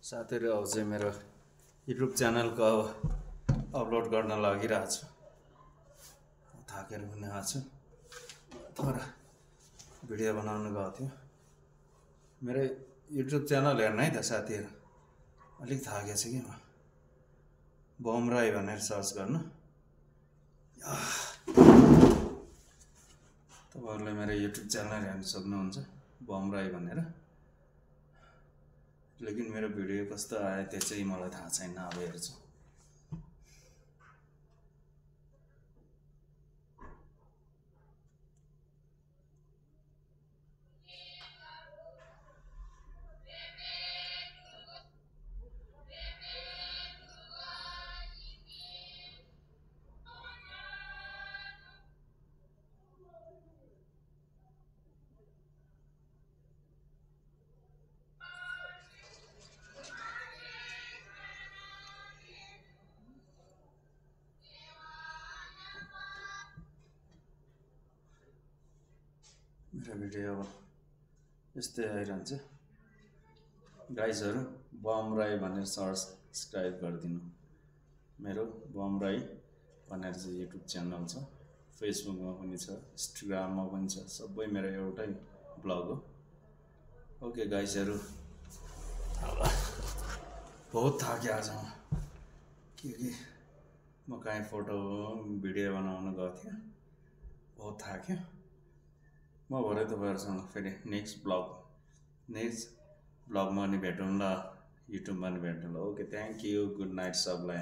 साथीहरु अब चाहिँ मेरो युट्युब च्यानलको अपलोड गर्न लागिरहेको छु। थाकेर पनि आएको छु। थोडा भिडियो बनाउन गएको थियो। मेरो युट्युब च्यानल हेर्न है त साथीहरु। अलिक थाकेको छु कि म। बम राई भनेर सर्च गर्नु। तपाईहरुले मेरो युट्युब च्यानल हेर्न सक्नुहुन्छ बम राई भनेर। लेकिन मेरो भिडियो कस्तो आयो त्यो चाहिँ मलाई थाहा छैन, अब हेर्छु। मेरो भिडियो यस्तै आइरहन्छ। गाइजहरु बम राई भनेर सब्स्क्राइब गरिदिनु। मेरो बम राई भनेर चाहिँ युट्युब च्यानल छ। फेसबुकमा पनि छ, इन्स्टाग्राममा पनि छ। सबै मेरो एउटै ब्लग हो। ओके गाइजहरु, बहुत थाके आज म। के म कहीँ फोटो भिडियो बनाउन गएको थिएँ। बहुत थाक्यो। म भरे तपाईहरुसँग फेरि नेक्स्ट ब्लगमा नि भेटौँला, युट्युबमा नि भेटौँला। Okay, thank you, good night सबलाई।